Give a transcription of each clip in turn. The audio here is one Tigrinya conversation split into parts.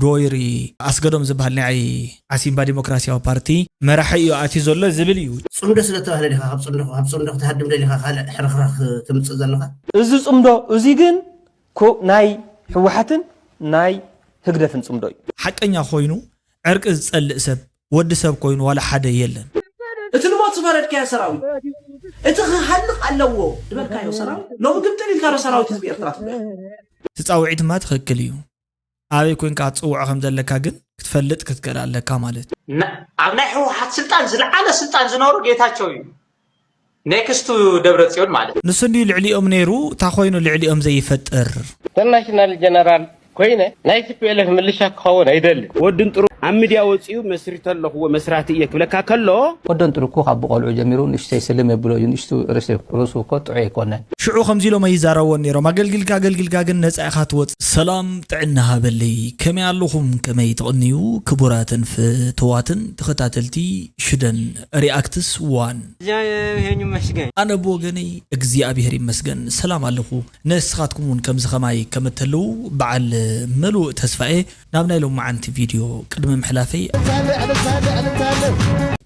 ዶይሪ ኣስገዶም ዝበሃል ናይ ዓሲምባ ዲሞክራሲያዊ ፓርቲ መራሒ እዩ ኣትዩ ዘሎ ዝብል እዩ። ፅምዶ ስለተባህለ ዲኻ ካብ ፅምዶ ካብ ፅምዶ ክትሃድም ደሊኻ ካልእ ሕርኽራኽ ትምፅእ ዘለኻ? እዚ ፅምዶ እዚ ግን ኮ ናይ ህወሓትን ናይ ህግደፍን ፅምዶ እዩ። ሓቀኛ ኮይኑ ዕርቂ ዝጸልእ ሰብ ወዲ ሰብ ኮይኑ ዋላ ሓደ የለን። እቲ ንሞት ዝፈረድካዮ ሰራዊት እቲ ክሃልቕ ኣለዎ ዝበልካዮ ሰራዊት ሎሚ ግምጥል ኢልካ ዶ ሰራዊት ህዝቢ ኤርትራ ትብሎ? እቲ ጻውዒትማ ትኽክል እዩ። ኣበይ ኮንካ ክትጽውዖ ከም ዘለካ ግን ክትፈልጥ ክትክእል ኣለካ ማለት እዩ። ና- ኣብ ናይ ህወሓት ስልጣን ዝለዓለ ስልጣን ዝነበሩ ጌታቸው እዩ። ኔክስቱ ደብረ ጽዮን ማለት እዩ። ንሱ እንዲዩ ልዕሊኦም ነይሩ፣ እታ ኮይኑ ልዕሊኦም ዘይፈጥር። ኢንተርናሽናል ጀነራል ኮይነ ናይ ቲ ፒ ኤል ኤፍ ምልሻ ክኸውን ኣይደልን። ወድን ጥሩ ኣብ ሚድያ ወፂኡ መስሪተ ኣለኹዎ መስራቲ እየ ክብለካ ከሎ ወደን ጥርኩ ካብ ብቆልዑ ጀሚሩ ንእሽተይ ስልም የብሎ እዩ። ንእሽቱ ርእሲ ርእሱ እኮ ጥዑይ ኣይኮነን። ሽዑ ከምዚ ኢሎም ኣይዛረብዎን ነይሮም፣ ኣገልግልካ ኣገልግልካ ግን ነፃ ኢኻ ትወፅእ። ሰላም ጥዕና ሃበለይ፣ ከመይ ኣለኹም? ከመይ ትቕንዩ? ክቡራትን ፍትዋትን ተኸታተልቲ ሽደን ሪኣክትስ ዋን። እግዚኣብሔር ይመስገን። ኣነ ብወገነይ እግዚኣብሔር ይመስገን ሰላም ኣለኹ። ንስኻትኩም እውን ከምዚ ኸማይ ከም እተልዉ በዓል ምሉእ ተስፋ እየ። ናብ ናይ ሎማዓንቲ ቪድዮ ቅድሚ ምሕላፈይ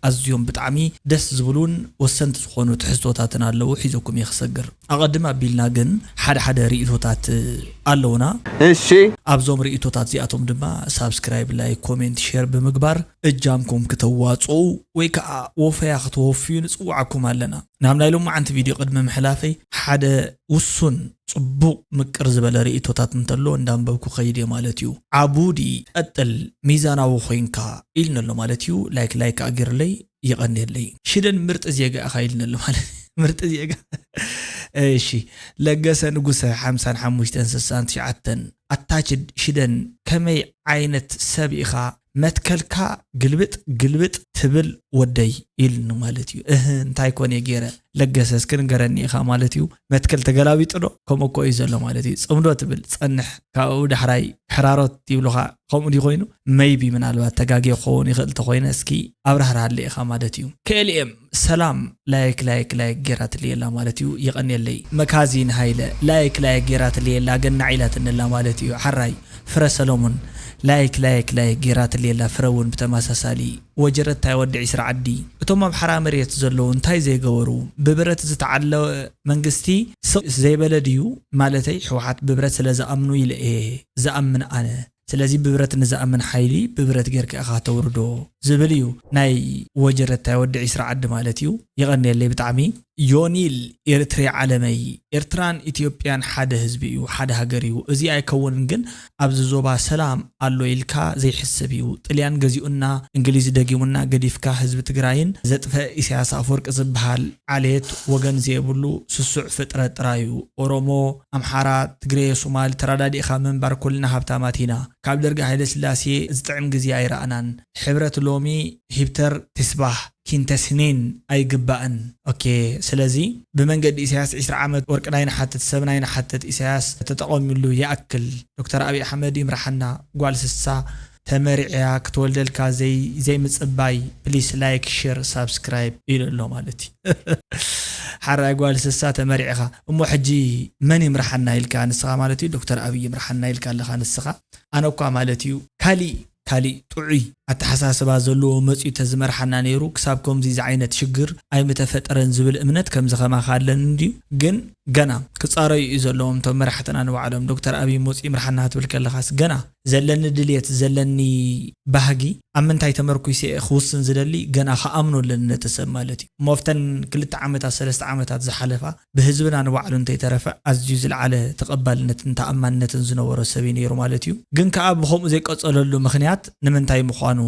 ኣዝዮም ብጣዕሚ ደስ ዝብሉን ወሰንቲ ዝኾኑ ትሕዝቶታትን ኣለዉ ሒዘኩም እየ ክሰግር። ኣቐድም ኣቢልና ግን ሓደ ሓደ ርእይቶታት ኣለዉና። እሺ። ኣብዞም ርእይቶታት እዚኣቶም ድማ ሳብስክራይብ፣ ላይክ፣ ኮሜንት፣ ሼር ብምግባር እጃምኩም ክተዋፅኡ ወይ ከዓ ወፈያ ክትወፍዩ ንፅውዓኩም ኣለና። ናብ ናይ ሎማዓንቲ ቪድዮ ቅድሚ ምሕላፈይ ሓደ ውሱን ፅቡቕ ምቅር ዝበለ ርእይቶታት እንተሎ እንዳንበብኩ ከይድ እየ ማለት እዩ። ዓቡዲ ቀጥል ሚዛናዊ ኮይንካ ኢልኒ ኣሎ ማለት እዩ። ላይክ ላይክ ኣጊርለይ ይቐንየለይ። ሽደን ምርጥ ዜጋ ኢኻ ኢልኒ ኣሎ ማለት ምርጥ ዜጋ እሺ። ለገሰ ንጉሰ ሓምሳን ሓሙሽተን ስሳን ትሽዓተን ኣታችድ ሽደን ከመይ ዓይነት ሰብ ኢኻ መትከልካ ግልብጥ ግልብጥ ትብል ወደይ ኢልኒ ማለት እዩ። እህ እንታይ ኮነ ገይረ ለገሰ እስኪ ንገረኒ ኢኻ ማለት እዩ። መትከል ተገላቢጡ ዶ ከምኡ እኮ እዩ ዘሎ ማለት እዩ። ጽምዶ ትብል ጸንሕ ካብኡ ዳሕራይ ሕራሮት ይብሉኻ ከምኡ ድዩ ኮይኑ maybe ምናልባት ተጋግየ ክኸውን ይኽእል ተኾይነ እስኪ ኣብራህርሃለይ ኢኻ ማለት እዩ። K L M ሰላም ላይክ ላይክ ላይክ ጌራትልየላ ማለት እዩ። የቐንየለይ መካዚን ሃይለ ላይክ ላይክ ጌራትልየላ ገናዕ ኢላትንላ ማለት እዩ። ሓራይ ፍረ ሰሎሙን ላይክ ላይክ ላይክ ጌራትልየላ ፍረ እውን ብተመሳሳሊ ወጀረታይ ወዲ ዒስራ ዓዲ እቶም ኣብ ሓራ መሬት ዘለዉ እንታይ ዘይገበሩ ብብረት ዝተዓለወ መንግስቲ ስቕ ዘይበለ ድዩ ማለተይ ሕወሓት ብብረት ስለ ዝኣምኑ ኢለ እየ ዝኣምን ኣነ ስለዚ ብብረት ንዝኣምን ሓይሊ ብብረት ጌርካ ኢኻ ተውርዶ ዝብል እዩ ናይ ወጀረታይ ወዲ ዒስራ ዓዲ ማለት እዩ። የቐንየለይ ብጣዕሚ። ዮኒል ኤርትሬ ዓለመይ ኤርትራን ኢትዮጵያን ሓደ ህዝቢ እዩ ሓደ ሃገር እዩ እዚ ኣይከውንን ግን ኣብዚ ዞባ ሰላም ኣሎ ኢልካ ዘይሕስብ እዩ ጥልያን ገዚኡና እንግሊዝ ደጊሙና ገዲፍካ ህዝቢ ትግራይን ዘጥፈ ኢሳያስ ኣፈወርቂ ዝበሃል ዓሌት ወገን ዘይብሉ ስሱዕ ፍጥረት ጥራይ እዩ ኦሮሞ ኣምሓራ ትግሬ ሶማል ተራዳዲእኻ ምንባር ኩልና ሃብታማት ኢና ካብ ደርጊ ሃይለስላሴ ዝጥዕም ግዜ ኣይረኣናን ሕብረት ሎሚ ሂብተር ትስባህ ኪንተስኒን ኣይግባእን። ኦኬ ስለዚ ብመንገዲ ኢሳያስ ዒስራ ዓመት ወርቅና ይንሓትት ሰብና ይንሓትት ኢሳያስ ተጠቐሚሉ ይኣክል ዶክተር ኣብይ ኣሕመድ ይምርሓና ጓል ስሳ ተመሪዕያ ክትወልደልካ ዘይ ዘይምጽባይ please like share subscribe ኢሉ ኣሎ ማለት እዩ። ሓራይ ጓል ስሳ ተመሪዕኻ እሞ ሕጂ መን ይምርሓና ኢልካ ንስኻ ማለት እዩ ዶክተር ኣብይ ይምርሓና ኢልካ ኣለኻ ንስኻ ኣነ እኳ ማለት እዩ ካሊእ ካሊእ ጥዑይ ኣተሓሳስባ ዘለዎ መፅዩ ተዝመርሓና ነይሩ ክሳብ ከምዚ ዝዓይነት ሽግር ኣይምተፈጠረን ዝብል እምነት ከምዚ ከማኻ ኣለኒ እንድዩ ግን ገና ክፃረዩ እዩ ዘለዎም እቶም መራሕትና ንባዕሎም ዶክተር ኣብይ መፅኡ ይምርሓና ክትብል ከለኻስ ገና ዘለኒ ድልየት ዘለኒ ባህጊ ኣብ ምንታይ ተመርኩሰ እየ ክውስን ዝደሊ ገና ክኣምኖ ኣለኒ ነቲ ሰብ ማለት እዩ እሞ ኣብተን ክልተ ዓመታት ሰለስተ ዓመታት ዝሓለፋ ብህዝብና ንባዕሉ እንተይተረፈ ኣዝዩ ዝለዓለ ተቐባልነትን ተኣማንነትን ዝነበሮ ሰብ እዩ ነይሩ ማለት እዩ። ግን ከኣ ብኸምኡ ዘይቀጸለሉ ምኽንያት ንምንታይ ምዃኑ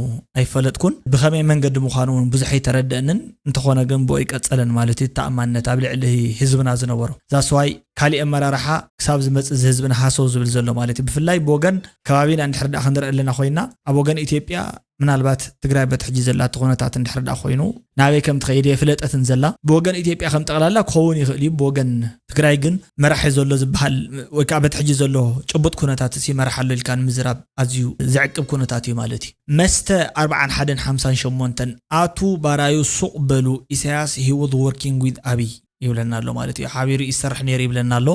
ኣይፈለጥኩን። ብኸመይ መንገዲ ምዃኑ እውን ብዙሕ ኣይተረደእንን። እንተኾነ ግን ብኡ ኣይቀጸለን ማለት እዩ። ተኣማንነት ኣብ ልዕሊ ህዝብና ዝነበሮ ዛስዋይ ካሊእ ኣመራርሓ ክሳብ ዝመጽእ እዚ ህዝብና ሃሰው ዝብል ዘሎ ማለት እዩ። ብፍላይ ብወገን ከባቢና እንድሕር ደኣ ክንርኢ ኣለና ኮይና ኣብ ወገን ኢትዮጵያ ምናልባት ትግራይ በቲ ሕጂ ዘላቶ ኩነታት እንድሕር ደኣ ኮይኑ ናበይ ከም ትኸይድ የፍለጠትን ዘላ ብወገን ኢትዮጵያ ከም ጠቕላላ ክኸውን ይኽእል እዩ ብወገን ትግራይ ግን መራሒ ዘሎ ዝበሃል ወይ ከዓ በቲ ሕጂ ዘሎ ጭቡጥ ኩነታት እሲ መራሕ ኣሎ ኢልካ ንምዝራብ ኣዝዩ ዘዕቅብ ኩነታት እዩ ማለት እዩ መስተ ኣርብዓን ሓደን ሓምሳን ሸሞንተን ኣቱ ባራዩ ሱቕ በሉ ኢሳያስ he was working with ኣብይ ይብለና ኣሎ ማለት እዩ ሓቢሩ ይሰርሕ ነይሩ ይብለና ኣሎ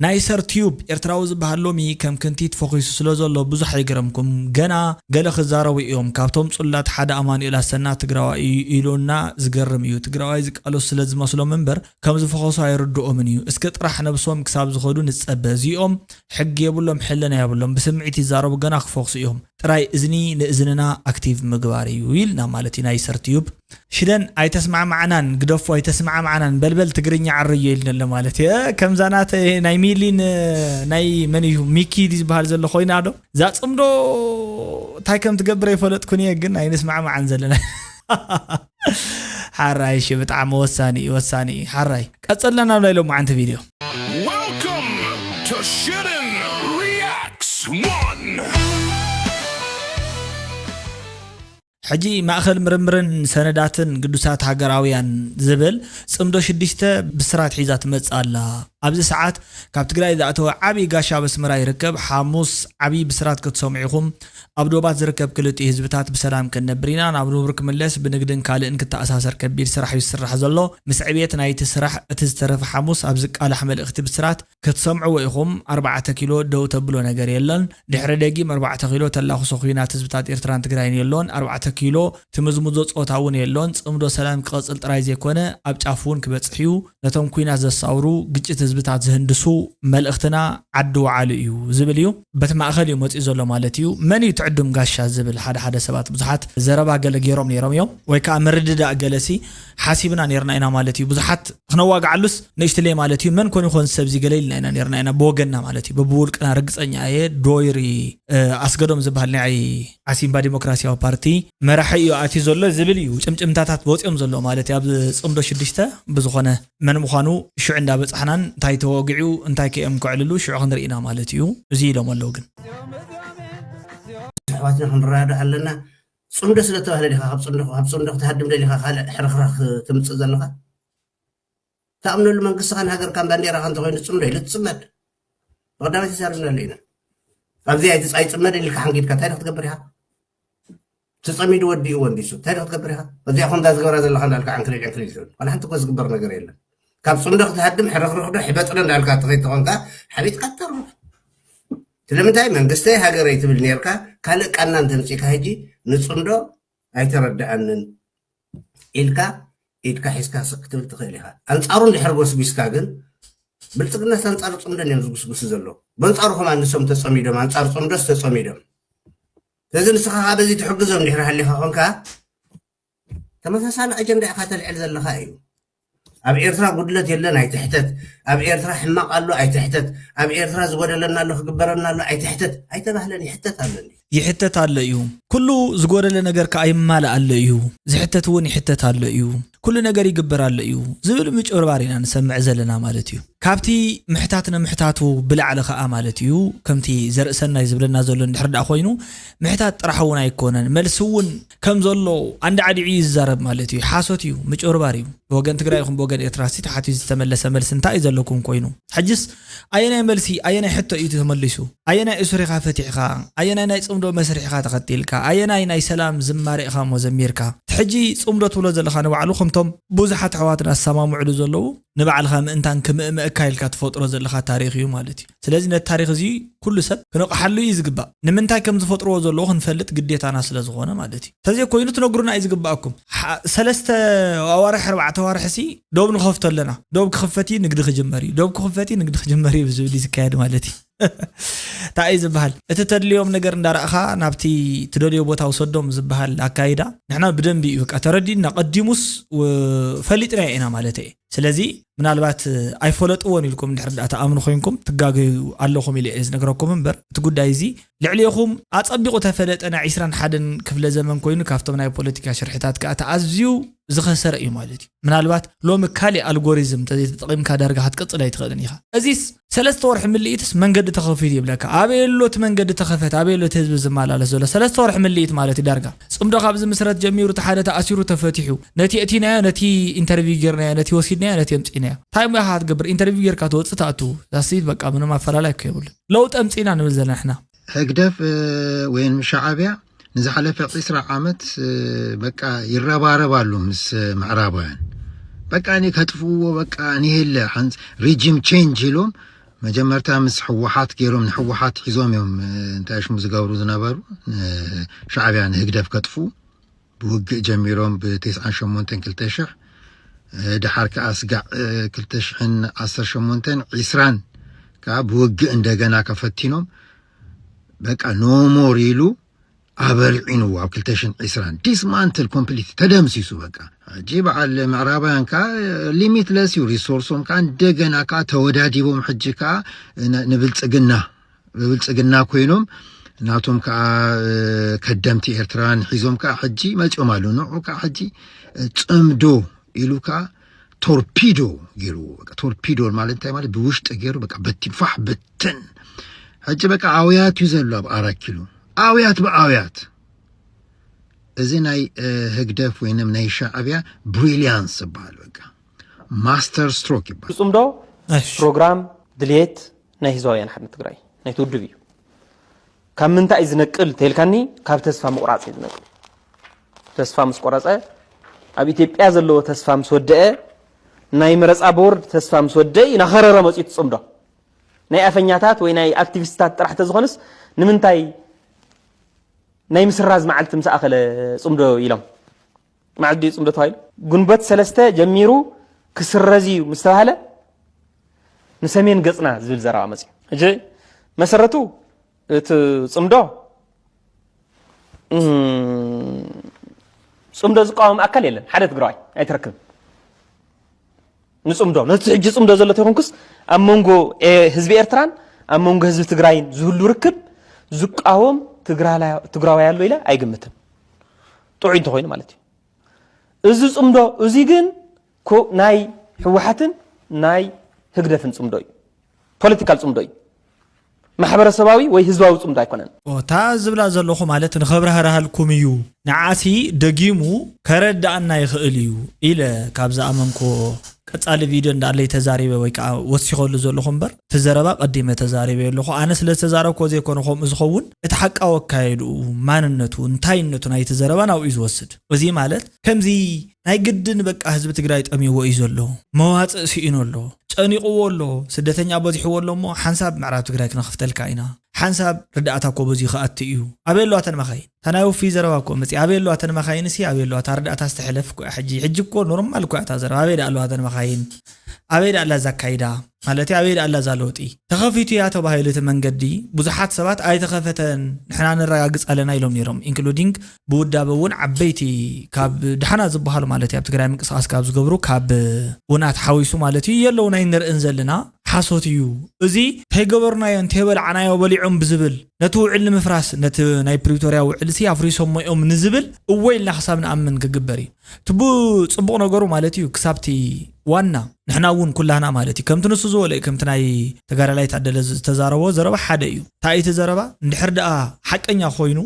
ናይ ሰር ቲዩብ ኤርትራዊ ዝበሃል ሎሚ ከም ክንቲት ፈኺሱ ስለ ዘሎ ብዙሕ ኣይግረምኩም። ገና ገለ ክዛረቡ እዮም። ካብቶም ጽሉላት ሓደ ኣማኑኤል ኣሰና ትግራዋይ እዩ ኢሉና ዝገርም እዩ። ትግራዋይ ዝቃለሱ ስለ ዝመስሎም እምበር ከም ዝፈኸሱ ኣይርድኦምን እዩ። እስከ ጥራሕ ነብሶም ክሳብ ዝኸዱ ንጸበ። እዚኦም ሕጊ የብሎም፣ ሕልና የብሎም። ብስምዒት ይዛረቡ፣ ገና ክፈኽሱ እዮም። ጥራይ እዝኒ ንእዝንና ኣክቲቭ ምግባር እዩ ኢልና ማለት እዩ ናይ ሰር ቲዩብ። ሽደን ኣይተስማዕማዕናን ግደፎ ኣይተስማዕማዕናን በልበል ትግርኛ ዓረዮ ኢልንለ ማለት እየ። ከምዛ ናተ ናይ ሚሊን ናይ መን እዩ ሚኪ ድዩ ዝበሃል ዘሎ ኮይና ዶ እዛ ጽምዶ እንታይ ከም ትገብር ኣይፈለጥኩን እየ፣ ግን ኣይንስማዕማዕን ዘለና። ሓራይ እሺ፣ ብጣዕሚ ወሳኒ እዩ፣ ወሳኒ እዩ። ሓራይ ቀጸልና ናብ ናይ ሎማዓንቲ ቪድዮ። Welcome to Shitten Reacts one. ሕጂ ማእኸል ምርምርን ሰነዳትን ግዱሳት ሃገራውያን ዝብል ጽምዶ ሽዱሽተ ብስራት ሒዛ ትመጽእ ኣላ። ኣብዚ ሰዓት ካብ ትግራይ ዝኣተወ ዓብዪ ጋሻ ኣብ ኣስመራ ይርከብ። ሓሙስ ዓብዪ ብስራት ክትሰምዑ ኢኹም። ኣብ ዶባት ዝርከብ ክልቲኡ ህዝብታት ብሰላም ክንነብር ኢና፣ ናብ ንቡር ክምለስ፣ ብንግድን ካልእን ክተኣሳሰር ከቢድ ስራሕ እዩ ዝስራሕ ዘሎ። ምስ ዕብየት ናይቲ ስራሕ እቲ ዝተረፈ ሓሙስ ኣብ ዝቃላሕ መልእኽቲ ብስራት ክትሰምዕዎ ኢኹም። ኣርባዕተ ኪሎ ደው ተብሎ ነገር የለን። ድሕሪ ደጊም ኣርባዕተ ኪሎ ተላኽሶ ኲናት ህዝብታት ኤርትራን ትግራይን የሎን። ኣርባዕተ ኪሎ ትምዝምዞ ጾታ እውን የሎን። ጽምዶ ሰላም ክቐጽል ጥራይ ዘይኮነ ኣብ ጫፍ እውን ክበጽሕ እዩ። ነቶም ኲናት ዘሳውሩ፣ ግጭት ህዝብታት ዝህንድሱ መልእኽትና ዓዲ ወዓሉ እዩ ዝብል እዩ። በቲ ማእኸል እዩ መጺኡ ዘሎ ማለት እዩ። መን እዩ ትዕዱም ጋሻ ዝብል ሓደ ሓደ ሰባት ብዙሓት ዘረባ ገለ ገይሮም ነይሮም እዮም። ወይ ከዓ ምርድዳእ ገለሲ ሓሲብና ነይርና ኢና ማለት እዩ። ብዙሓት ክነዋግዓሉስ ንእሽትለይ ማለት እዩ። መን ኮን ይኾን ሰብዚ ገለ ኢልና ኢና ነይርና ኢና ብወገንና ማለት እዩ። በብውልቅና ርግጸኛ እየ ዶይሪ ኣስገዶም ዝበሃል ናይ ዓሲምባ ዲሞክራሲያዊ ፓርቲ መራሒ እዩ ኣትዩ ዘሎ ዝብል እዩ ጭምጭምታታት ወፂኦም ዘሎ ማለት እዩ። ኣብ ፅምዶ ሽዱሽተ ብዝኾነ መን ምዃኑ ሽዑ እንዳበፃሕናን እንታይ ተወጊዑ እንታይ ከእዮም ክዕልሉ ሽዑ ክንርኢ ኢና ማለት እዩ። እዚ ኢሎም ኣለዉ ግን ኣሕዋትና ክንረዳዳእ ኣለና። ፅምዶ ስለተባህለ ዲኻ ካብ ፅምዶ ካብ ፅምዶ ክትሃድም ደሊኻ ካልእ ሕርኽራኽ ትምፅእ ዘለኻ? ትኣምነሉ መንግስትኻን ሃገርካን ባንዴራኻ እንተኾይኑ ፅምዶ ኢሉ ትፅመድ። ብቐዳማይ ተዛሪብናሉ ኢና። ኣብዚ ኣይትፃ ኣይፅመድን ኢልካ ሓንጊድካ እንታይ ዶ ክትገብር ኢኻ? ተፀሚዱ ወዲኡ ወንዲሱ እንታይ ዶ ክትገብር ኢኻ? እዚኣ ኹም እዛ ዝገብራ ዘለኻ እንዳልካ ዕንክሊል ዕንክሊል ትብል ዋላ ሓንቲ እኮ ዝግበር ነገር የለን። ካብ ፅምዶ ክትሃድም ሕርኽርኽ ዶ ሕበጥ ዶ እንዳልካ ትኸይድ ተኾንካ ሓቢጥካ ትተርፍ። ስለምንታይ መንግስተይ ሃገረይ ትብል ነርካ ካልእ ቃና እንተምፂእካ ሕጂ ንፅምዶ ኣይተረድኣንን ኢልካ ኢድካ ሒዝካ ስቕ ክትብል ትኽእል ኢኻ። ኣንፃሩ እንድሕር ጎስጒስካ ግን ብልፅግናስ ኣንፃር ፅምዶ እዮም ዝጉስጉሱ ዘለዉ። በንፃሩ ከማን ንሶም ተፀሚዶም ኣንፃር ፅምዶስ ተፀሚዶም። ስለዚ ንስኻ ከዓ በዚ ትሕግዞም እንድሕር ሃሊኻ ኮንካ ተመሳሳሊ ኣጀንዳ ኢኻ ተልዕል ዘለኻ እዩ። ኣብ ኤርትራ ጉድለት የለን ኣይትሕተት፣ ኣብ ኤርትራ ሕማቕ ኣሎ ኣይትሕተት፣ ኣብ ኤርትራ ዝጎደለና ኣሎ ክግበረና ኣሎ ኣይትሕተት ኣይተባህለን። ይሕተት ኣሎ እንዲ። ይሕተት ኣሎ እዩ። ኩሉ ዝጎደለ ነገር ከኣ ይማላእ ኣሎ እዩ። ዝሕተት እውን ይሕተት ኣሎ እዩ። ኩሉ ነገር ይግበር ኣሎ እዩ ዝብል ምጭብርባር ኢና ንሰምዕ ዘለና ማለት እዩ። ካብቲ ምሕታት ንምሕታቱ ብላዕሊ ከኣ ማለት እዩ፣ ከምቲ ዘርእሰናይ ዝብለና ዘሎ እንድሕር ደኣ ኮይኑ፣ ምሕታት ጥራሕ እውን ኣይኮነን፣ መልሲ እውን ከም ዘሎ ኣንዳዕዲዑ እዩ ዝዛረብ ማለት እዩ። ሓሶት እዩ፣ ምጭብርባር እዩ። ብወገን ትግራይ ይኹን ብወገን ኤርትራ ሲ ተሓትዩ ዝተመለሰ መልሲ እንታይ እዩ ዘለኩም ኮይኑ? ሕጅስ ኣየናይ መልሲ ኣየናይ ሕቶ እዩ ተመሊሱ? ኣየናይ እሱር ኢኻ ፈቲሕኻ? ኣየናይ ናይ ጽምዶ መስርሕ ኢኻ ተኸቲልካ? ኣየናይ ናይ ሰላም ዝማሬ ኢኻ እሞ ዘሚርካ? እቲ ሕጂ ጽምዶ ትብሎ ዘለኻ ንባዕሉ ከምቶም ብዙሓት ኣሕዋትና ዝሰማምዕሉ ዘለዉ ንባዕልኻ ምእንታን ክምእምእካ ኢልካ ትፈጥሮ ዘለኻ ታሪኽ እዩ ማለት እዩ። ስለዚ ነቲ ታሪኽ እዚ ኩሉ ሰብ ክነቕሓሉ እዩ ዝግባእ። ንምንታይ ከም ዝፈጥርዎ ዘለዉ ክንፈልጥ ግዴታና ስለ ዝኾነ ማለት እዩ። ተዘይኮይኑ ትነግሩና እዩ ዝግባኣኩም። ሓ- ሰለስተ ኣዋርሕ ኣርባዕተ ኣዋርሕ ሲ ዶብ ንኸፍቶ ኣለና። ዶብ ክኽፈት እዩ ንግዲ ክጅመር እዩ። ዶብ ክኽፈት እዩ ንግዲ ክጅመር እዩ ብዝብል እዩ ዝካየድ ማለት እዩ። እንታይ እዩ ዝበሃል? እቲ ተድልዮም ነገር እንዳረእኻ ናብቲ ትደልዮ ቦታ ውሰዶም ዝበሃል ኣካይዳ ንሕና ብደንቢ እዩ በቃ ተረዲእና። ቀዲሙስ ፈሊጥናዮ ኢና ማለት እየ። ስለዚ ምናልባት ኣይፈለጥዎን ኢልኩም እንድሕር ዳ ተኣምኑ ኮይንኩም ትጋገዩ ኣለኹም ኢለ እየ ዝነግረኩም እምበር እቲ ጉዳይ እዚ ልዕሌኹም ኣጸቢቑ ተፈለጠ ናይ ዒስራን ሓደን ክፍለ ዘመን ኮይኑ ካብቶም ናይ ፖለቲካ ሽርሕታት ከኣ ተኣዝዩ ዝኸሰረ እዩ ማለት እዩ። ምናልባት ሎሚ ካሊእ ኣልጎሪዝም ተዘይተጠቒምካ ዳርጋ ክትቅጽል ኣይትኽእልን ኢኻ። እዚስ ሰለስተ ወርሒ ምልኢትስ መንገዲ ተኸፊቱ ይብለካ። ኣበይ ኣሎ እቲ መንገዲ ተኸፈት? ኣበይ ኣሎ እቲ ህዝቢ ዝመላለስ ዘሎ? ሰለስተ ወርሒ ምልኢት ማለት እዩ ዳርጋ። ጽምዶ ካብ ዝምስረት ጀሚሩ እቲ ሓደ ተኣሲሩ ተፈቲሑ። ነቲ የእቲናዮ ነቲ ኢንተርቪው ጌርናዮ ነቲ ወሲድናዮ ነቲ ኣምጺእናዮ። እንታይ እሞ ኢኻ ክትገብር? ኢንተርቪው ጌርካ ትወጽእ ትኣቱ። ዛስት በቃ ምንም ኣፈላላይ እኮ የብሉን። ለውጢ ኣምጺእና ንብል ዘለና ንሕና። ህግደፍ ወይም ሻዕብያ ንዝሓለፈ ዒስራ ዓመት በቃ ይረባረብ ኣሎ ምስ ምዕራባውያን። በቃ እኔ ከጥፍዎ በቃ እኔ የለ ሓንስ ሪጂም ቼንጅ ኢሎም መጀመርታ ምስ ህወሓት ገይሮም ንህወሓት ሒዞም እዮም እንታይ ሽሙ ዝገብሩ ዝነበሩ። ሻዕብያ ንህግደፍ ከጥፉ ብውግእ ጀሚሮም ብ98 ክልተ ሽሕ፣ ድሓር ከዓ ስጋዕ ክልተ ሽሕን ዓሰርተ ሸሞንተን ዒስራን ከዓ ብውግእ እንደገና ከፈቲኖም በቃ ኖሞር ኢሉ ኣበልዒንዎ ኣብ ክልተ ሽሕን ዕስራን ዲስማንትል ኮምፕሊት ተደምሲሱ በቃ። ሕጂ በዓል ምዕራባውያን ከዓ ሊሚትለስ እዩ ሪሶርሶም ከዓ እንደገና ከዓ ተወዳዲቦም ሕጂ ከዓ ንብልፅግና ብብልፅግና ኮይኖም ናቶም ከዓ ከደምቲ ኤርትራውያን ሒዞም ከዓ ሕጂ መፂኦም ኣለዉ። ንዑ ከዓ ሕጂ ፅምዶ ኢሉ ከዓ ቶርፒዶ ገይርዎ። በቃ ቶርፒዶ ማለት እንታይ ማለት ብውሽጢ ገይሩ በቃ በቲኑ ፋሕ ብትን። ሕጂ በቃ ኣውያት እዩ ዘሎ ኣብ ኣራት ኪሎ ኣውያት ብኣውያት። እዚ ናይ ህግደፍ ወይንም ናይ ሻዕብያ ብሪሊያንስ ይበሃል። በቃ ማስተር ስትሮክ ይበሃል። ፍጹም ዶ ፕሮግራም ድልየት ናይ ህዝባውያን ሓርነት ትግራይ ናይቲ ውድብ እዩ። ካብ ምንታይ እዩ ዝነቅል ተልካኒ? ካብ ተስፋ ምቑራፅ እዩ ዝነቅል። ተስፋ ምስ ቆረፀ ኣብ ኢትዮጵያ ዘለዎ ተስፋ ምስ ወደአ ናይ መረፃ ቦርድ ተስፋ ምስ ወደአ እዩ ናኸረረ መፅኡ እቲ ፅምዶ። ናይ ኣፈኛታት ወይ ናይ ኣክቲቪስትታት ጥራሕ ተዝኾንስ ንምንታይ ናይ ምስራዝ መዓልቲ ምስ ኣኸለ ፅምዶ ኢሎም? መዓልቲ ድዩ ፅምዶ ተባሂሉ? ግንቦት ሰለስተ ጀሚሩ ክስረዝ እዩ ምስ ተባህለ ንሰሜን ገፅና ዝብል ዘረባ መፅኡ። ሕጂ መሰረቱ እቲ ፅምዶ እም፣ ፅምዶ ዝቃወም ኣካል የለን። ሓደ ትግራዋይ ኣይትረክብን ንፅምዶ። ነቲ ሕጂ ፅምዶ ዘሎ ተይኮንኩስ ኣብ መንጎ ኤ- ህዝቢ ኤርትራን ኣብ መንጎ ህዝቢ ትግራይን ዝህሉ ርክብ ዝቃወም ትግራላ- ትግራዋይ ኣሎ ኢለ ኣይግምትን። ጥዑይ እንተኮይኑ ማለት እዩ። እዚ ፅምዶ እዚ ግን ኮ- ናይ ህወሓትን ናይ ህግደፍን ፅምዶ እዩ። ፖለቲካል ፅምዶ እዩ። ማሕበረሰባዊ ወይ ህዝባዊ ፅምዶ ኣይኮነን። እታ ዝብላ ዘለኹ ማለት ንኸብራህርሃልኩም እዩ። ንዓሲ ደጊሙ ከረድኣና ይኽእል እዩ ኢለ ካብ ዝኣመንኩዎ ቀጻሊ ቪድዮ እንዳለይ ተዛሪበ ወይ ከዓ ወሲኸሉ ዘለኹ እምበር እቲ ዘረባ ቀዲመ ተዛሪበ ኣለኹ። ኣነ ስለ ዝተዛረብኮ ዘይኮነ ከምኡ ዝኸውን እቲ ሓቃዊ ኣካየድኡ ማንነቱ እንታይነቱ ናይቲ ዘረባ ናብኡ እዩ ዝወስድ። እዚ ማለት ከምዚ ናይ ግድን በቃ ህዝቢ ትግራይ ጠሚዎ እዩ ዘሎ፣ መዋፅእ ስኢኑ ኣሎ፣ ጨኒቕዎ ኣሎ፣ ስደተኛ በዚሕዎ ኣሎ እሞ ሓንሳብ ምዕራብ ትግራይ ክነኸፍተልካ ኢና። ሓንሳብ ርዳእታ እኮ በዚሁ ክኣቲ እዩ። ኣበይ ኣለዋ ተን መኻይን? እታ ናይ ውፍይ ዘረባ እኮ መፂኣ። ኣበይ ኣለዋ ተን መኻይን ሲ ኣበይ ኣለዋ? እታ ርዳእታ ዝተሕለፍ እኮ እያ ሕጂ። ሕጂ እኮ ኖርማል እኮ እያ እታ ዘረባ። ኣበይ ደኣ ኣለዋ ተን መኻይን? ኣበይ ደኣ ኣላ እዛ ኣካይዳ? ማለት ኣበይ ደኣ ኣላ እዛ ለውጢ? ተኸፊቱ እያ ተባሂሉ እቲ መንገዲ ብዙሓት ሰባት ኣይተኸፈተን ንሕና ነረጋግፅ ኣለና ኢሎም ነይሮም። ኢንክሉዲንግ ብውዳበ እውን ዓበይቲ ካብ ድሓና ዝበሃሉ ማለት እዩ ኣብ ትግራይ ምንቅስቃስ ካብ ዝገብሩ ካብ ውናት ሓዊሱ ማለት እዩ የለውን ኣይንርእን ዘለና ሓሶት እዩ። እዚ ተይገበርናዮ እንተይበላዕናዮ በሊዖም ብዝብል ነቲ ውዕል ንምፍራስ ነቲ ናይ ፕሪቶርያ ውዕል ሲ ኣፍሪሶሞ እዮም ንዝብል እወ ኢልና ክሳብ ንኣምን ክግበር እዩ። ትቡ ፅቡቕ ነገሩ ማለት እዩ ክሳብቲ ዋና ንሕና እውን ኩላህና ማለት እዩ ከምቲ ንሱ ዝበሎ እዩ ከምቲ ናይ ተጋዳላይ ታደለ ዝተዛረቦ ዘረባ ሓደ እዩ። እንታይ እቲ ዘረባ እንድሕር ደኣ ሓቀኛ ኮይኑ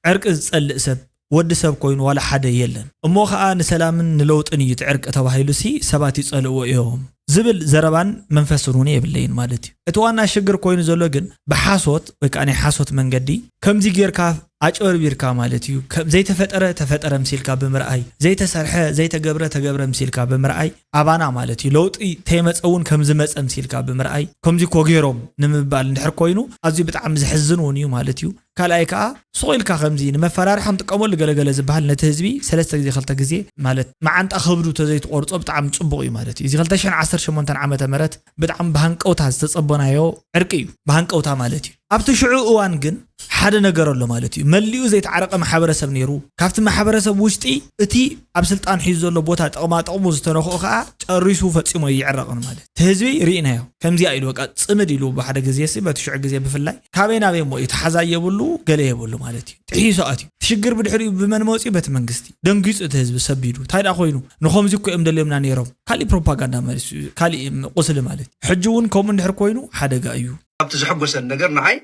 ዕርቂ ዝጸልእ ሰብ ወዲ ሰብ ኮይኑ ዋላ ሓደ የለን። እሞ ኸኣ ንሰላምን ንለውጥን እዩ እቲ ዕርቂ ተባሂሉሲ ሰባት ይጸልእዎ እዮም ዝብል ዘረባን መንፈስን እውን የብለይን ማለት እዩ። እቲ ዋና ሽግር ኮይኑ ዘሎ ግን ብሓሶት ወይ ከዓ ናይ ሓሶት መንገዲ ከምዚ ጌርካ ኣጭበርቢርካ ማለት እዩ። ከም ዘይተፈጠረ ተፈጠረ ምሲልካ ብምርኣይ፣ ዘይተሰርሐ ዘይተገብረ ተገብረ ምሲልካ ብምርኣይ ኣባና ማለት እዩ ለውጢ ተይመፀ እውን ከምዝመፀ ምሲልካ ብምርኣይ ከምዚ ኮ ገይሮም ንምባል እንድሕር ኮይኑ ኣዝዩ ብጣዕሚ ዘሕዝን እውን እዩ ማለት እዩ። ካልኣይ ከዓ ስቕ ኢልካ ከምዚ ንመፈራርሒ ንጥቀመሉ ገለገለ ዝበሃል ነቲ ህዝቢ ሰለስተ ግዜ ክልተ ግዜ ማለት መዓንጣ ከብዱ ተዘይትቆርፆ ብጣዕሚ ፅቡቕ እዩ ማለት እዩ። እዚ ክልተ ሽሕን ዓሰርተ ሸሞንተን ዓመተ ምህረት ብጣዕሚ ብሃንቀውታ ዝተፀበናዮ ዕርቂ እዩ። ብሃንቀውታ ማለት እዩ። ኣብቲ ሽዑ እዋን ግን ሓደ ነገር ኣሎ ማለት እዩ። መሊኡ ዘይተዓረቐ ማሕበረሰብ ነይሩ። ካብቲ ማሕበረሰብ ውሽጢ እቲ ኣብ ስልጣን ሒዙ ዘሎ ቦታ ጥቕማ ጥቕሙ ዝተነኽኦ ከዓ ጨሪሱ ፈፂሙ ኣይዕረቕን ማለት እቲ ህዝቢ ርኢናዮ። ከምዚኣ ኢሉ በቃ ፅምድ ኢሉ ብሓደ ግዜ ሲ በቲ ሽዑ ግዜ ብፍላይ ካበይ ናበይ እሞ እዩ ተሓዛይ የብሉ ገለ የብሉ ማለት እዩ። ጥሒሱ ኣትዩ። እቲ ሽግር ብድሕሪኡ ብመን መፂኡ? በቲ መንግስቲ። ደንጊፁ እቲ ህዝቢ ሰቢዱ። እንታይ ደኣ ኮይኑ ንኸምዚ እኮ እዮም ደልዮምና ነይሮም። ካሊእ ፕሮፓጋንዳ መሊሱ እዩ። ካሊእ ቁስሊ ማለት እዩ። ሕጂ እውን ከምኡ እንድሕር ኮይኑ ሓደጋ እዩ። ካብቲ ዘሐጎሰኒ ነገር ንዓይ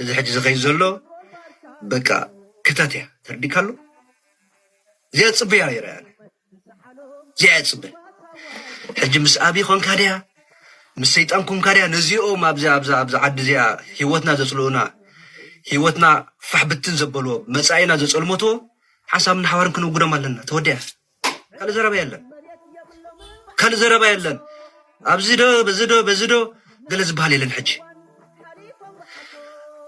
እዚ ሕጂ ዝኸይድ ዘሎ በቃ ክተት እያ ተረዲእካ ኣሎ። እዚኣ ዝፅበያ ነይረ እያ። እዚኣ እያ ዝፅበ። ሕጂ ምስ ኣብይ ኾንካ ድያ ምስ ሰይጣን ኮንካ ድያ ነዚኦም ኣብዛ ኣብዛ ኣብዛ ዓዲ እዚኣ ህይወትና ዘፅልኡና ህይወትና ፋሕ ብትን ዘበልዎ መፃኢና ዘፀልመትዎ ሓንሳብ ንሓዋርን ክንውግዶም ኣለና። ተወዲኣ። ካልእ ዘረባ የለን። ካልእ ዘረባ የለን። ኣብዚ ዶ በዚ ዶ በዚ ዶ ገለ ዝበሃል የለን ሕጂ።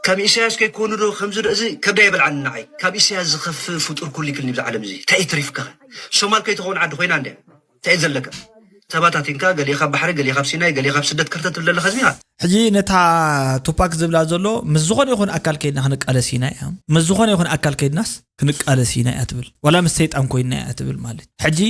ከም ኢሳያስ ከይኮኑ ዶ ከምዚ ዶ እዚ ከብዳ የበልዓኒ ንዓይ። ካብ ኢሳያስ ዝኸፍእ ፍጡር ኩሉ ይክልኒ ብዛ ዓለም እዚ። እንታይ እዩ ትሪፍካ? ሶማል ከይትኸውን ዓዲ ኮይና እንድያ። እንታይ እዩ ዘለካ? ተባታቲንካ፣ ገሊኻ ባሕሪ፣ ገሊኻ ኣብ ሲናይ፣ ገሊኻ ኣብ ስደት ከርተት ትብል ዘለኻ ህዝቢ ኢና። ሕጂ ነታ ቱፓክ ዝብላ ዘሎ ምስ ዝኾነ ይኹን ኣካል ከይድና ክንቃለስ ኢና እያ። ምስ ዝኾነ ይኹን ኣካል ከይድናስ ክንቃለስ ኢና እያ ትብል። ዋላ ምስ ሰይጣን ኮይና እያ ትብል ማለት። ሕጂ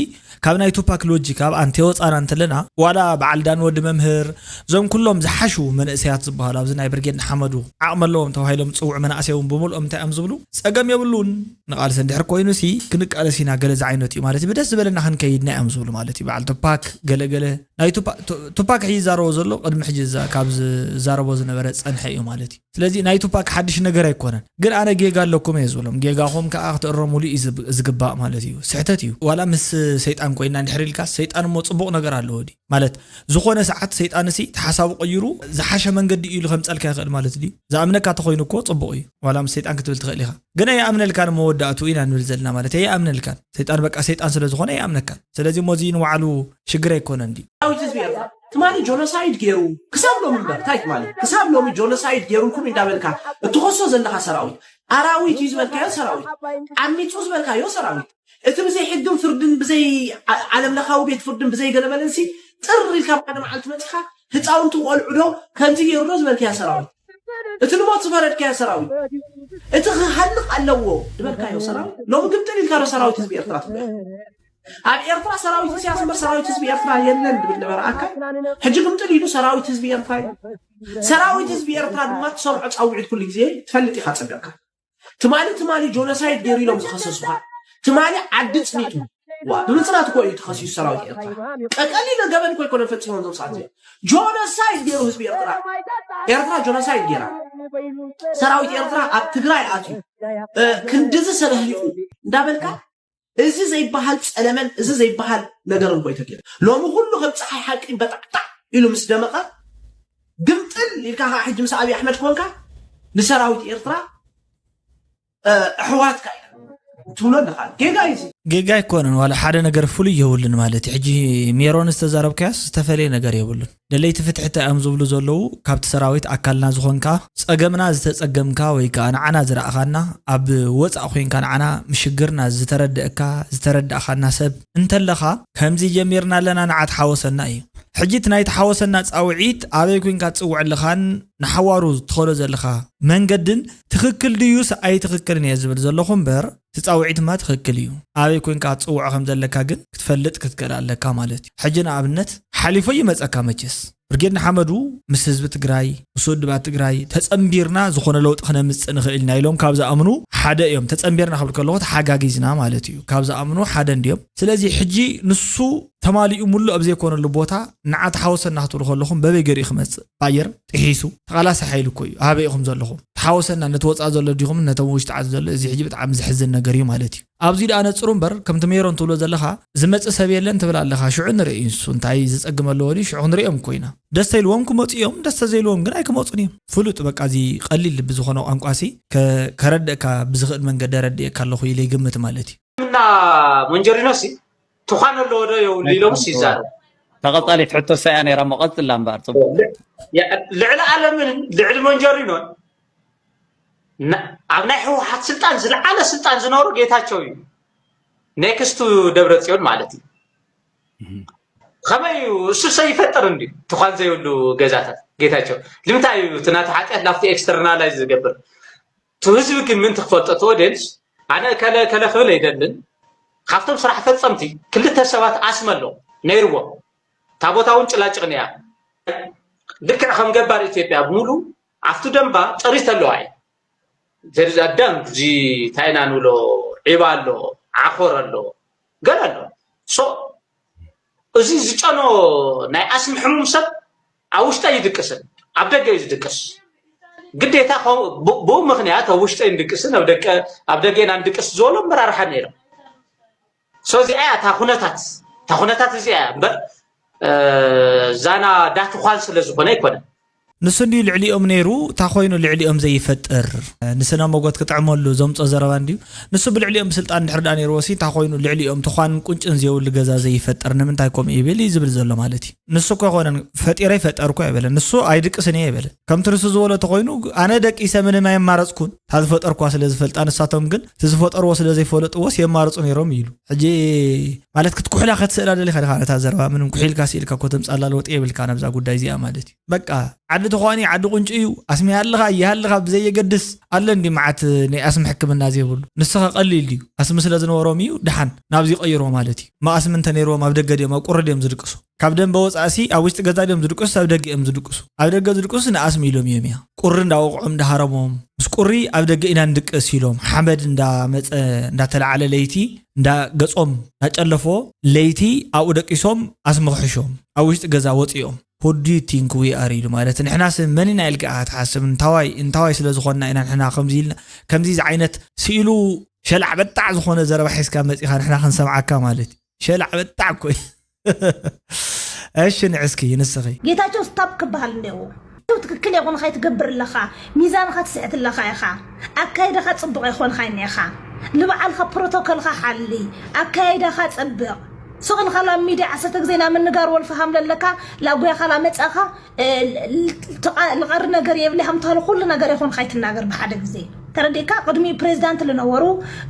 ካብ ናይ ቱፓክ ሎጂክ ኣብ ኣንተ ወፃና እንተለና ዋላ በዓል ዳን ወዲ መምህር እዞም ኩሎም ዝሓሹ መንእሰያት ዝበሃሉ ኣብዚ ናይ ብርጌድ ንሓመዱ ዓቕሚ ኣለዎም ተባሂሎም ዝፅውዑ መናእሰይ እውን ብምልኦም እንታይ እዮም ዝብሉ? ፀገም የብሉን። ንቓልሲ እንድሕር ኮይኑ ሲ ክንቃለስ ኢና ገለ ዝዓይነቱ እዩ ማለት እዩ። ብደስ ዝበለና ክንከይድና እዮም ዝብሉ ማለት እዩ። በዓል ቱፓክ ገለገለ ናይ ቱፓ- ቱ- ቱፓክ ሕጂ ይዛረቦ ዘሎ ቅድሚ ሕጂ እዛ ካብ ዝዛረቦ ዝነበረ ዝፀንሐ እዩ ማለት እዩ። ስለዚ ናይ ቱፓክ ሓድሽ ነገር ኣይኮነን። ግን ኣነ ጌጋ ኣለኩም እየ ዝብሎም። ጌጋኹም ከዓ ክትእረሙሉ እዩ ዝብ- ዝግባእ ማለት እዩ። ስሕተት እዩ። ዋላ ምስ ሰይጣን ኮይና እንድሕር ኢልካ ሰይጣን እሞ ፅቡቕ ነገር ኣለዎ ድዩ? ማለት ዝኾነ ሰዓት ሰይጣን ሲ ተሓሳቡ ቀይሩ ዝሓሸ መንገዲ እዩ ኢሉ ከምፀልካ ይኽእል ማለት ድዩ? ዝኣምነካ ተኾይኑ እኮ ፅቡቕ እዩ። ዋላ ምስ ሰይጣን ክትብል ትኽእል ኢኻ። ግን ኣይኣምነልካን መወዳእቱ ኢና ንብል ዘለና ማለት ኣይኣምነልካን። ሰይጣን በቃ ሰይጣን ስለ ዝኾነ ኣይኣምነካን። ስለዚ ሞዚ ንባዕሉ ሽግር ኣይኮነን ድዩ? ሰራዊት ህዝቢ ኤርትራ ትማሊ ጆኖሳይድ ገይሩ ክሳብ ሎሚ እምበር እንታይ ትማሊ ክሳብ ሎሚ ጆኖሳይድ ገይሩልኩም እንዳበልካ እትኸሶ ዘለኻ ሰራዊት ኣራዊት እዩ ዝበልካዮ ሰራዊት ዓሚፁ ዝበልካዮ ሰራዊት እቲ ብዘይ ሕግን ፍርድን ብዘይ ዓ- ዓለም ለኻዊ ቤት ፍርድን ብዘይ ገለመለንሲ ጥር ኢልካ ሓደ መዓልቲ መፂኻ ህፃውንቲ ቆልዑ ዶ ከምዚ ገይሩ ዶ ዝበልካዮ ሰራዊት እቲ ንሞት ዝፈረድካዮ ሰራዊት እቲ ክሃልቕ ኣለዎ ዝበልካዮ ሰራዊት ሎሚ ግምጥል ኢልካ ዶ ሰራዊት ህዝቢ ኤርትራ ትብሎ ኣብ ኤርትራ ሰራዊት ኢሳያስ እምበር ሰራዊት ህዝቢ ኤርትራ የለን ድብል ነበረ ኣካል ሕጂ ግምጥል ኢሉ ሰራዊት ህዝቢ ኤርትራ እዩ ሰራዊት ህዝቢ ኤርትራ ድማ ትሰምዖ ፃውዒት ኩሉ ግዜ ትፈልጥ ኢኻ ፀቢቕካ ትማሊ ትማሊ ጆኖሳይድ ገይሩ ኢሎም ዝኸሰሱኻ ትማሊ ዓዲ ፅኒቱ ዋ ብምፅናት እኮ እዩ ተኸሲሱ ሰራዊት ኤርትራ ቀቀሊለ ገበን እኮ ኣይኮነ ፈፂሞም ዞም ሰዓት እዚኦም ጆኖሳይድ ገይሩ ህዝቢ ኤርትራ ኤርትራ ጆኖሳይድ ገይራ ሰራዊት ኤርትራ ኣብ ትግራይ ኣትዩ ክንድዚ ሰብ ኣህሊቁ እንዳበልካ እዚ ዘይበሃል ፀለመን እዚ ዘይበሃል ነገር እንኮ ተገይሩ ሎሚ ኩሉ ከም ፀሓይ ሓቂ በጣዕጣዕ ኢሉ ምስ ደመቐ ግምጥል ኢልካ ከዓ ሕጂ ምስ ኣብይ ኣሕመድ ኮንካ ንሰራዊት ኤርትራ ኣሕዋትካ ኢና ትብሎ ኣለካ ጌጋ እዩ ጌጋ ኣይኮነን ዋላ ሓደ ነገር ፍሉይ የብሉን ማለት እዩ ሕጂ ሜሮን ዝተዛረብካያስ ዝተፈለየ ነገር የብሉን ደለይቲ ፍትሒ እንታይ እዮም ዝብሉ ዘለዉ ካብቲ ሰራዊት ኣካልና ዝኾንካ ጸገምና ዝተጸገምካ ወይ ከዓ ንዓና ዝረኣኻና ኣብ ወፃእ ኮይንካ ንዓና ምሽግርና ዝተረድእካ ዝተረዳእኻና ሰብ እንተለኻ ከምዚ ጀሚርና ኣለና ንዓ ተሓወሰና እዩ ሕጂ እቲ ናይ ተሓወሰና ፃውዒት ኣበይ ኮይንካ ትፅውዕ ኣለኻን ንሓዋሩ ትኸዶ ዘለኻ መንገድን ትኽክል ድዩስ ኣይትኽክልን እየ ዝብል ዘለኹ እምበር እቲ ፃውዒትማ ትኽክል እዩ ኣበይ ኮይንካ ትፅውዖ ከም ዘለካ ግን ክትፈልጥ ክትክእል ኣለካ ማለት እዩ ሕጂ ንኣብነት ሓሊፎ ይመፀካ መቸስ ብርጌድ ንሓመዱ ምስ ህዝቢ ትግራይ ምስ ውድባት ትግራይ ተፀንቢርና ዝኾነ ለውጢ ክነምፅእ ንኽእል ኢና ኢሎም ካብ ዝኣምኑ ሓደ እዮም ተፀንቢርና ክብል ከለኹ ተሓጋጊዝና ማለት እዩ ካብ ዝኣምኑ ሓደ እንድዮም ስለዚ ሕጂ ንሱ ተማሊኡ ሙሉእ ኣብ ዘይኮነሉ ቦታ ንዓ ተሓወሰና ክትብሉ ከለኹም በበይ ገሪኡ ክመፅእ ባየር ጥሒሱ ተቓላሲ ሓይሊ እኮ እዩ ኣበይ ኢኹም ዘለኹም ተሓወሰና ነቲ ወፃእ ዘሎ ዲኹም ነቶም ውሽጢ ዓዲ ዘሎ እዚ ሕጂ ብጣዕሚ ዘሕዝን ነገር እዩ ማለት እዩ ኣብዚ ደኣ ነፅሩ እምበር ከምቲ ሜሮን ትብሎ ዘለኻ ዝመፅእ ሰብ የለን ትብል ኣለኻ ሽዑ ንርኢ ንሱ እንታይ ዝፀግም ኣለዎ ድዩ ሽዑ ክንሪኦም እኮ ኢና ደስ ተይልዎም ክመፁ እዮም ደስ ተዘይልዎም ግን ኣይክመፁን እዮም ፍሉጥ በቃ እዚ ቀሊል ብዝኾነ ቋንቋሲ ከረድእካ ብዝኽእል መንገዲ ረድእካ ኣለኹ ኢለ ይግምት ማለት እዩ እና ሞንጀሪኖ ሲ ትኳን ኣለዎ ዶ የብሉ ኢሎም ሲ ይዛረብ ተቐጻሊት ሕቶ ሳያ ነይራ እሞ ቀጽላ እምበኣር ጽቡቅ ልዕሊ ኣለምን ልዕሊ ሞንጀሪኖን ና- ኣብ ናይ ህወሓት ስልጣን ዝለዓለ ስልጣን ዝነበሩ ጌታቸው እዩ ኔክስቱ ደብረ ፅዮን ማለት እዩ ከመይ እዩ እሱ ሰብ ይፈጥር እንዲ ትኳን ዘይብሉ ገዛታት ጌታቸው ንምንታይ እዩ እቲ ናቱ ሓጢኣት ናብቲ ኤክስተርናላይዝ ዝገብር እቲ ህዝቢ ግን ምንቲ ክፈልጦ እቲ ኦድየንስ ኣነ ከለ ከለ ክብል ኣይደልን ካብቶም ስራሕ ፈፀምቲ ክልተ ሰባት ኣስመ ኣሎ ነይርዎ እታ ቦታ እውን ጭላጭቕን እያ ልክዕ ከም ገባር ኢትዮጵያ ብምሉ ኣብቲ ደንባ ጥሪት ኣለዋ እዩ there is a dump እዚ እንታይ ኢና ንብሎ ዒባ ኣሎ ዓኾር ኣሎ ገለ ኣሎ so እዚ ዝጨኖ ናይ ኣስሚ ሕሙም ሰብ ኣብ ውሽጠ ይድቅስን ኣብ ደገ እዩ ዝድቅስ ግዴታ ብኡ ምክንያት ኣብ ውሽጠ ንድቅስን ኣብ ደገ ኢና ንድቅስ ዝበሎ ኣመራርሓ ነይሮም so እዚኣ እያ እታ ኩነታት እታ ኩነታት እዚኣ እያ እምበር ዛና ዳትኳን ስለ ዝኾነ ኣይኮነን ንሱ እንድዩ ልዕሊኦም ነይሩ። እንታ ኮይኑ ልዕሊኦም ዘይፈጥር? ንስነ መጎት ክጥዕመሉ ዘምጾ ዘረባ እንድዩ። ንሱ ብልዕሊኦም ብስልጣን እንድሕር ደኣ ነይርዎ ሲ እንታ ኮይኑ ልዕሊኦም ትዃን ቁንጭን ዘየብሉ ገዛ ዘይፈጥር ንምንታይ ከምኡ ይብል እዩ ዝብል ዘሎ ማለት እዩ። ንሱ እኮ ኣይኮነን ፈጢረ ይፈጠርኩ ኣይበለን። ንሱ ኣይድቅስን እየ ኣይበለን። ከምቲ ንሱ ዝበሎ ተኮይኑ ኣነ ደቂሰ ምንም ኣየማረጽኩን። እታ ዝፈጠርኳ ስለ ዝፈልጣ ንሳቶም ግን እቲ ዝፈጠርዎ ስለ ዘይፈለጥዎስ የማርጹ ነይሮም እዩ ኢሉ። ሕጂ ማለት ክትኩሕላ ከትስእላ ደሊኻ ዲኻ ነታ ዘረባ? ምንም ኩሒልካ ስኢልካ እኮ ተምጻላ ለውጢ የብልካ ናብዛ ጉዳይ እዚኣ ማለት እዩ። በቃ ዓዲ ተዃኒ ዓዲ ቁንጪ እዩ። ኣስሚ ሃልኻ ይሃልኻ ብዘየገድስ ኣለ እንዲ መዓት ናይ ኣስሚ ሕክምና ዘይብሉ። ንስኻ ቀሊል ድዩ? ኣስሚ ስለ ዝነበሮም እዩ ድሓን ናብዚ ቀይሮ ማለት እዩ። እሞ ኣስሚ እንተ ነይርዎም ኣብ ደገ ድዮም ኣብ ቁሪ ድዮም ዝድቅሱ? ካብ ደንበ ወጻእሲ ኣብ ውሽጢ ገዛ ድዮም ዝድቅሱ ኣብ ደገ እዮም ዝድቅሱ? ኣብ ደገ ዝድቅሱ ንኣስሚ ኢሎም እዮም እያ። ቁሪ እንዳወቕዖም እንዳሃረሞም ምስ ቁሪ ኣብ ደገ ኢና ንድቅስ ኢሎም ሓመድ እንዳመጸ እንዳተላዓለ ለይቲ እንዳ ገጾም እንዳጨለፎ ለይቲ ኣብኡ ደቂሶም ኣስሚ ክሕሾም ኣብ ውሽጢ ገዛ ወጺኦም። Who do you think we are ኢሉ ማለት ንሕናስ መን ኢና ኢልካ ኢኻ ትሓስብ? እንታዋይ እንታዋይ ስለ ዝኾንና ኢና ንሕና ከምዚ ኢልና ከምዚ ዓይነት ስኢሉ ሸላዕ በጣዕ ዝኾነ ዘረባ ሒዝካ መጺኻ ንሕና ክንሰምዓካ ማለት እዩ። ሸላዕ በጣዕ እኮ እዩ። እሺ ንዕስኪ ንስኺ። ጌታቸው ስታፕ ክበሃል እኒአዎ። ትክክል የኾንኻ ትገብር ኣለኻ፣ ሚዛንኻ ትስሕት ኣለኻ ኢኻ፣ ኣካይዳኻ ጽቡቕ ኣይኾንኻን ኢኻ፣ ንባዕልኻ ፕሮቶኮልኻ ሓሊ፣ ኣካይዳኻ ጸብቕ። ስቕ ኢልካ ላብ ሚድያ ዓሰርተ ግዜ ና ምንጋር ወልፊ ሃምለ ኣለካ፣ ላጉያኻ ላመጻኻ፣ እ፣ ልቃ-፣ ልቐሪ ነገር የብሊ ሃምታሉ ኩሉ ነገር ይኹን ኻይትናገር ብሓደ ግዜ። ተረዲእካ? ቅድሚ ፕሬዚዳንት ልነበሩ፣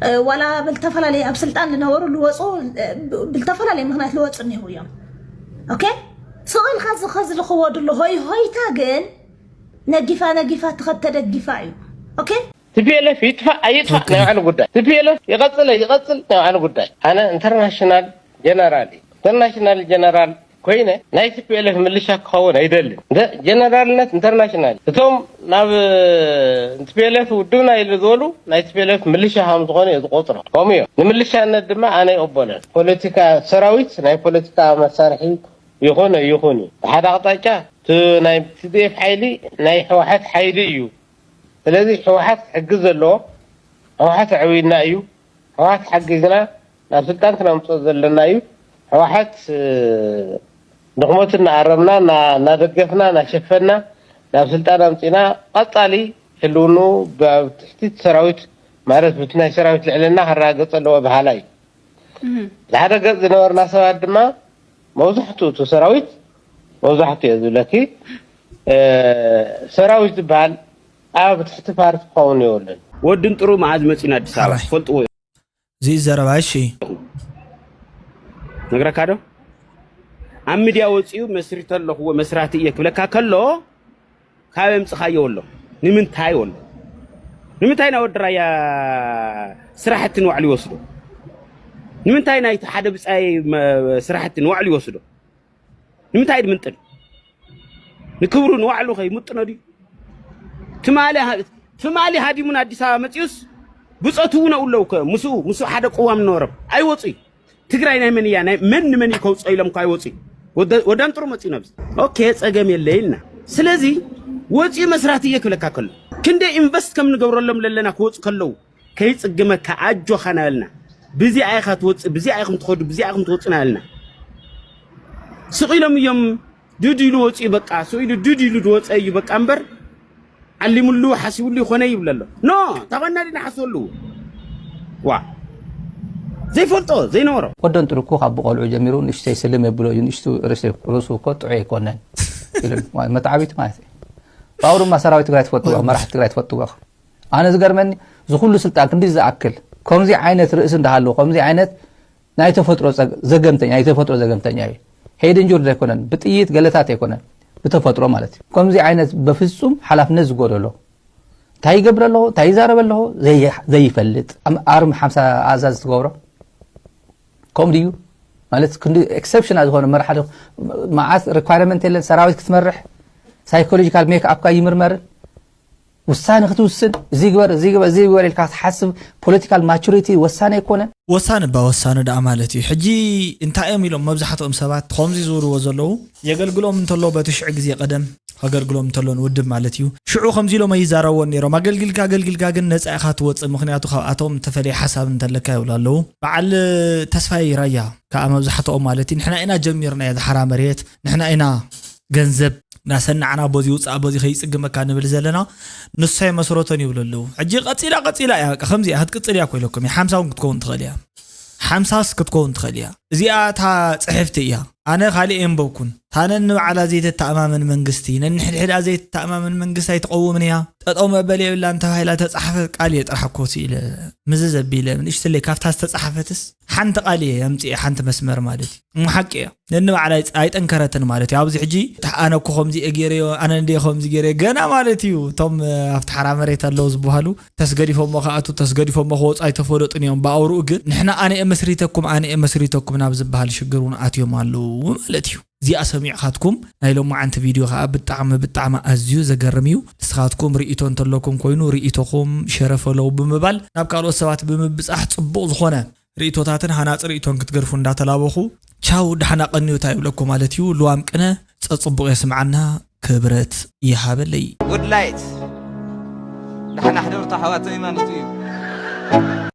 እ፣ ዋላ ብልተፈላለየ ኣብ ስልጣን ልነበሩ ልወፁ፣ እ፣ ብ-፣ ብልተፈላለየ ምኽንያት ልወፁ እኒህው እዮም። ኦኬ? ስቕ ኢልካ ዝኸ-፣ ዝልኽዎ ድሎ ሆይ ሆይታ ግን ነጊፋ ነጊፋ ትኸድ ተደጊፋ እዩ። ኦኬ? ቲ ፒ ኤል ኤፍ ይጥፋእ ኣይጥፋእ ናይ ባዕሉ ጉዳይ። ቲ ፒ ኤል ኤፍ ይቐጽል ኣይቐጽል ናይ ባዕሉ ጉዳይ። ኣነ ኢንተርናሽናል ጀነራል እዩ። ኢንተርናሽናል ጀነራል ኮይነ ናይ ቲ ፒ ኤል ኤፍ ምልሻ ክኸውን ኣይደልን። እንተ-፣ ጀነራልነት ኢንተርናሽናል እዩ። እቶም ናብ ቲ ፒ ኤል ኤፍ ውድብና ኢሉ ዝበሉ ናይ ቲ ፒ ኤል ኤፍ ምልሻ ከም ዝኾነ እዩ ዝቆጽሮ። ከምኡ እዮም። ንምልሻነት ድማ ኣነ ይቕበለን። ፖለቲካ ሰራዊት ናይ ፖለቲካ መሳርሒ ይኹን ኣይኹን እዩ። ብሓደ ኣቕጣጫ እቲ ናይ ቲ ዲ ኤፍ ሓይሊ ናይ ህወሓት ሓይሊ እዩ። ስለዚ ህወሓት ክሕግዝ ዘለዎ፣ ህወሓት ኣዕብዩና እዩ፣ ህወሓት ሓጊዝና ናብ ስልጣን ክነምፅኦ ዘለና እዩ። ህወሓት፣ እ፣ ድኽመቱ እናኣረምና፣ እና-፣ እናደገፍና፣ እናሸፈንና ናብ ስልጣን ኣምፂና ቀፃሊ ህልውንኡ ብ-፣ ኣብ ትሕቲ እቲ ሰራዊት ማለት ብቲ ናይ ሰራዊት ልዕልና ክረጋገፅ ኣለዎ በሃላይ እዩ። እህ። ብሓደ ገፅ ዝነበርና ሰባት ድማ መብዛሕትኡ እቲ ሰራዊት፣ መብዛሕትኡ እየ ዝብለኪ፣ እ፣ ሰራዊት ዝበሃል ኣብ ትሕቲ ፓርቲ ክኸውን የብሉን። ወዲ እንጥሩ መዓዝ መጺኡ ንኣዲስ ኣበባ? ሕራይ። ትፈልጥዎ እዚ ዘረባ እሺ። ነግረካ ዶ? ኣብ ሚድያ ወጺኡ መስሪተ ኣለኹዎ መስራቲ እየ ክብለካ ከሎ ካብ የምጽኻዮ ኣሎ። ንምንታይ ወሎ? ንምንታይ ናይ ወዲ ራያ ስራሕቲ ንባዕሉ ይወስዶ? ንምንታይ ናይቲ ሓደ ብጻይ መ-፣ ስራሕቲ ንባዕሉ ይወስዶ? ንምንታይ ድምንጥል? ንክብሩ ንባዕሉ ከይምጥኖ ድዩ? ትማሊ ሃ-፣ ትማሊ ሃዲሙን ኣዲስ ኣበባ መጺኡስ ብጾቱ እውን ኣለዉ ከ ምስኡ፣ ምስኡ ሓደ ቅዋም ነበሮም። ኣይወጹይ። ትግራይ ናይ መን እያ? ናይ መን ንመን እዩ ከውጽኦ ኢሎም እኮ ኣይወጹይ። ወደ-፣ ወዳንጥሩ መጺኡ ነብዚ። ኦኬ፣ ጸገም የለ ኢልና። ስለዚ ወጺኡ መስራት እየ ክብለካ ከሎ፣ ክንደይ ኢንቨስት ከም ንገብረሎም ለለና ክወጹ ከለዉ፣ ከይጽግመካ ኣጆኻ ናበልና። ብዚኣ ኢኻ ትወጽእ፣ ብዚኣ ኢኹም ትኸዱ፣ ብዚኣ ኢኹም ትወጽኡ ናበልና። ስቕ ኢሎም እዮም ዱድ ኢሉ ወጺኡ በቃ፣ ስቕ ኢሉ ዱድ ኢሉ ዝወጸ እዩ በቃ እምበር፣ ዓሊሙሉ፣ ሓሲቡሉ ይኾነ ይብል ኣሎ። ኖ፣ ታኾና ዲና ሓስበሉ። ዋ። ዘይፈልጦ፣ ዘይነበሮ። ወደን ጥርኩ ካብ ብቆልዑ ጀሚሩ ንእሽተይ ስልም የብሎ እዩ፣ ንእሽቱ ርእሲ-፣ ርእሱ እኮ ጥዑይ ኣይኮነን። ኢሉ፣ መተዓቢቲ ማለት እዩ። ብኣው ድማ ሰራዊት ትግራይ ትፈልጥዎ፣ መራሕቲ ትግራይ ትፈልጥዎ ኢኹም። ኣነ ዝገርመኒ፣ እዚ ኩሉ ስልጣን ክንዲ ዝኣክል፣ ከምዚ ዓይነት ርእሲ እንዳሃለዎ፣ ከምዚ ዓይነት ናይ ተፈጥሮ ጸግ-፣ ዘገምተኛ፣ ናይ ተፈጥሮ ዘገምተኛ እዩ። ሄድ እንጁርድ ኣይኮነን፣ ብጥይት ገለታት ኣይኮነን፣ ብተፈጥሮ ማለት እዩ። ከምዚ ዓይነት በፍጹም ሓላፍነት ዝጎደሎ፣ እንታይ ይገብር ኣለኹ፣ እንታይ ይዛረብ ኣለኹ፣ ዘይ-፣ ዘይፈልጥ። ኣም-፣ ኣርም ሓምሳ ኣእዛዝ ትገብሮ። ከምኡ ድዩ? ማለት ክንዲ ኤክሰፕሽናል ዝኾነ መራሒ ዶ-፣ መዓት ሪኳየርመንት የለን፣ ሰራዊት ክትመርሕ፣ ሳይኮሎጂካል ሜክ ኣፕካ ይምርመርን፣ ውሳነ ክትውስን፣ እዚ ግበር፣ እዚ ግበር፣ እዚ ግበር ኢልካ ክትሓስብ፣ ፖለቲካል ማቹሪቲ ወሳኒ ኣይኮነን? ወሳኒ እባ ወሳኒ ደኣ ማለት እዩ። ሕጂ እንታይ እዮም ኢሎም መብዛሕትኦም ሰባት ከምዚ ዝብልዎ ዘለዉ? የገልግሎም እንተሎ በቲ ሽዑ ግዜ ቀደም ከገልግሎም እንተሎ ንውድብ ማለት እዩ። ሽዑ ከምዚ ኢሎም ኣይዛረብዎን ነይሮም። ኣገልግልካ፣ ኣገልግልካ ግን ነጻ ኢኻ ትወጽእ፣ ምኽንያቱ ካብኣቶም እተፈለየ ሓሳብ እንተለካ ይብሉ ኣለዉ። በዓል ተስፋይ ራያ ከኣ መብዛሕትኦም ማለት እዩ፣ ንሕና ኢና ጀሚርናዮ፣ እዚ ሓራ መሬት ንሕና ኢና ገንዘብ እናሰናዕና በዚ ውፃእ በዚ ከይፅግመካ ንብል ዘለና። ንሶ ኣይመስረቶን ይብሉ ኣለዉ። ሕጂ ቀፂላ ቀፂላ እያ፣ በቃ ከምዚ እያ ክትቅፅል እያ ኮይለኩም እያ። ሓምሳ እውን ክትከውን ትኽእል እያ። ሓምሳስ ክትከውን ትኽእል እያ። እዚኣ እታ ፅሕፍቲ እያ። ኣነ ካልእ የንበብኩን። እታ ነንባዕላ ዘይትተኣማመን መንግስቲ፣ ነንሕድሕዳ ዘይትተኣማመን መንግስቲ ኣይትቐውምን እያ። ጠጠው መበል የብላን ተባሂላ ተፃሕፈ ቃል እየ ጥራሕ እኮ ስኢለ ምዝዝ ኣቢለ ንእሽትለይ ካብታ ዝተፃሕፈትስ ሓንቲ ቃል እየ ኣምፅኤ ሓንቲ መስመር ማለት እዩ። እሞ ሓቂ እያ። ነንባዕላ ኣይጠንከረትን ማለት እዩ። ኣብዚ ሕጂ ኣነ እኮ ከምዚ እየ ገይረዮ፣ ኣነ እንደ ከምዚ ገይረዮ ገና ማለት እዩ። እቶም ኣብቲ ሓራ መሬት ኣለዉ ዝበሃሉ ተስገዲፎሞ ክኣቱ ተስገዲፎሞ ክወፁ ኣይተፈለጡን እዮም። ብኣውርኡ ግን ንሕና ኣነ እየ መስሪተኩም ኣነ እየ መስሪተኩም ናብ ዝበሃል ሽግር እውን ኣትዮም ኣለዉ ማለት እዩ። እዚኣ ሰሚዕኻትኩም ናይ ሎማዓንቲ ቪድዮ ከዓ ብጣዕሚ ብጣዕሚ ኣዝዩ ዘገርም እዩ። ንስኻትኩም ርእይቶ እንተለኩም ኮይኑ ርእይቶኹም ሸረፈለው ብምባል ናብ ካልኦት ሰባት ብምብፃሕ ፅቡቕ ዝኾነ ርእይቶታትን ሃናፂ ርእይቶን ክትገድፉ እንዳተላበኹ ቻው ደሓና ቀንዩታ ይብለኩም ማለት እዩ። ልዋም ቅነ ፀፅቡቕ የስምዓና ክብረት ይሃበለይ። ጉድ ላይት ደሓና ሕደሩ ኣሕዋተይ ማለት እዩ።